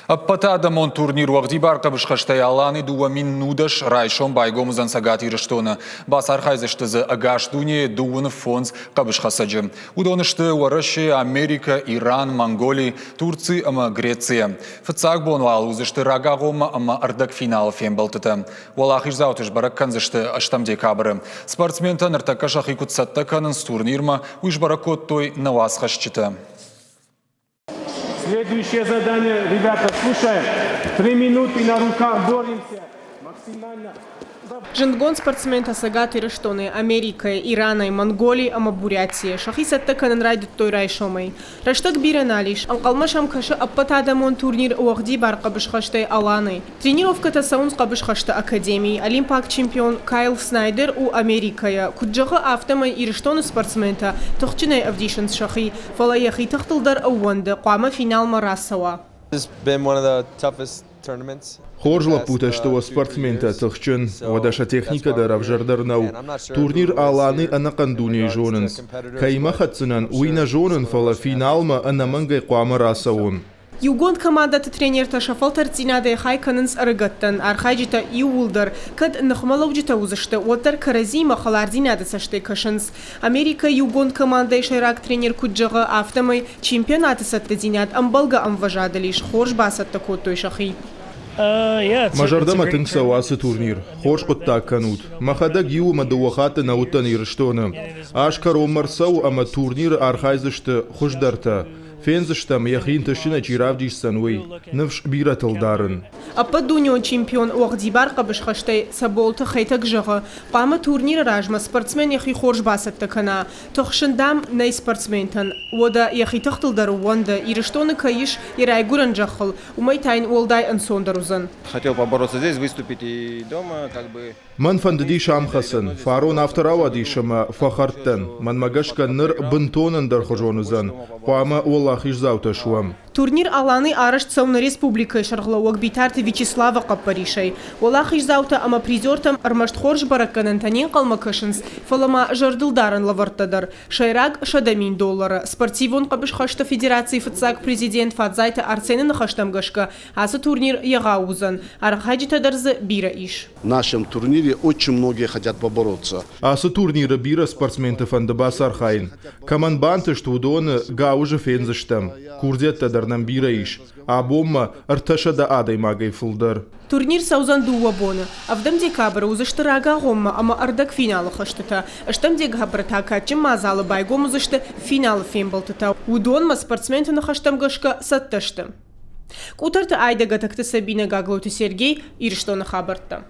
Ӕппӕтадӕмон турнир уӕгъдибар хъӕбысхӕстӕй Алани 2010 райсом байгом уыдзӕн Цӕгат Ирыстоны. Бацархайдзысты дзы ӕгас дунейы дыууын фондз хъӕбысхӕцӕджы. Уыдон сты Уӕрӕсе, Америкӕ, Иран, Монголи, Турци ӕмӕ Грецийӕ. Фыццаг бон уал уыдзысты рагагъоммӕ ӕмӕ ӕрдӕгфиналы фембӕлдтытӕ. Уӕлахиздзауты сбӕрӕг кӕндзысты ӕстӕм декабры. Спортсментӕ ныртӕккӕ сӕхи куыд цӕттӕ кӕнынц турнирмӕ, уый сбӕрӕг кодтой нӕ уацхӕсджытӕ. Следующее задание, ребята, слушаем. 3 минуты на руках боремся. Максимально. Зындгонд спортсментӕ Цӕгат Ирыстонӕй, Америкӕйӕ, Иранӕй, Монголи ӕмӕ Бурятийӕ сӕхи цӕттӕ кӕнын райдыдтой райсомӕй. Рӕстӕг бирӕ нал ис, ӕнхъӕлмӕ сӕм кӕсы ӕппӕтадӕмон турнир уӕгъдибар хъӕбысхӕстӕй Аланы. Тренировкӕтӕ цӕуынц хъӕбысхӕсты академийы. Олимпаг чемпион Кайл Снайдер у Америкӕйӕ. Куыд зӕгъы, афтӕмӕй Ирыстоны спортсментӕ тыхджынӕй ӕвдисынц сӕхи, фӕлӕ йӕхи тыхтыл дӕр ӕууӕнды, хъуамӕ финалмӕ рацӕуа. Хорз лӕппутӕ сты уӕ спортсментӕ, тыхджын. Уӕдӕ сӕ техникӕ дӕр ӕвзӕрдӕр нӕу. Турнир Аланы ӕнӕхъӕн дунейы зонынц. Кӕимӕ хӕцдзынӕн, уый нӕ зонын, фӕлӕ финалмӕ ӕнӕмӕнгӕй хъуамӕ рацӕуон. Иугонд командӕты тренертӕ сӕ фӕлтӕрддзинадӕй хай кӕнынц ӕрыгӕттӕн. Архайджытӕ иууылдӕр, кӕд ныхмӕлӕуджытӕ уыдзысты, уӕддӕр кӕрӕдзимӕ хӕлардзинады цӕстӕй кӕсынц. Америкӕйы иугонд командӕйы сӕйраг тренер куыд зӕгъы, афтӕмӕй чемпионаты цӕттӕдзинад ӕмбӕлгӕ ӕмвӕзадыл ис, хорз бацӕттӕ кодтой сӕхи. Мӕ зӕрдӕмӕ тынг цӕуы ацы турнир. Хорз хъуыддаг кӕнут. Мӕхӕдӕг иу ӕмӕ дыууӕ хатты нӕ уыдтӕн Ирыстоны. Аз кӕронмӕ рцӕуы ӕмӕ турниры архайдзысты хуыздӕртӕ. Фендзыстӕм, йӕхи ӕнтыстджынӕй чи равдисдзӕн, уый. Ныфс бирӕтыл дарын. Ӕппӕтдунеон чемпион уӕгъдибар хъӕбысхӕстӕй Цӕболты Хетӕг зӕгъы, хъуамӕ турниры размӕ спортсмен йӕхи хорз бацӕттӕ кӕна. Тыхсын, дам, нӕй спортсментӕн. Уӕдӕ йӕхи тыхтыл дӕр ууӕнды, Ирыстоны кӕй ис йӕ райгуырӕн зӕххыл, уымӕй та йын уӕлдай ӕнцондӕр уыдзӕн. Хотел побороться здесь, выступить и дома, как бы. Мӕн фӕндыдис ам хӕцын. Фарон афтӕ рауадис ӕмӕ фӕхӕрд дӕн. Мӕнмӕ гӕсгӕ ныр бынтон ӕндӕрхуызон уыдзӕн. Хъуамӕ уӕлахиздзаутӕ суӕм. Турнир Аланы арӕзт цӕуы нӕ республикӕйы сӕргълӕууӕг Битарты Вячеславы хъӕппӕрисӕй. Уӕлахиздзаутӕ ӕмӕ призертӕм ӕрмӕст хорз бӕрӕггӕнӕнтӕ не нхъӕлмӕ кӕсынц, фӕлӕ ма зӕрдылдарӕн лӕвӕрттӕ дӕр. Сӕйраг 100 000 доллары. Спортивон хъӕбысхӕсты федерацийы фыццаг президент Фадзайты Арсены ныхӕстӕм гӕсгӕ, ацы турнир егъау уыдзӕн. Архайджытӕ дӕр дзы бирӕ ис. В нашем турнире очень многие хотят побороться. Ацы турниры бирӕ спортсменты фӕнды бацархайын. Кӕмӕн бантыст, уыдоны гауызы фендзыстӕм. Курдиӕттӕ дӕр нӕм бирӕ ис. Абонмӕ 300 адӕймагӕй фылдӕр. Турнир цӕудзӕн дыууӕ боны. Ӕвдӕм декабры уыдзысты рагагъоммӕ ӕмӕ ӕрдӕгфиналы хӕстытӕ. Ӕстӕм декабры та кадджын мадзалы байгом уыдзысты финалы фембӕлдтытӕ. Уыдонмӕ спортсменты ныхӕстӕм гӕсгӕ цӕттӕ сты. Къутӕрты Айдӕ Гӕтӕгты Сабинӕ Гаглойты Сергей, Ирыстоны хабӕрттӕ.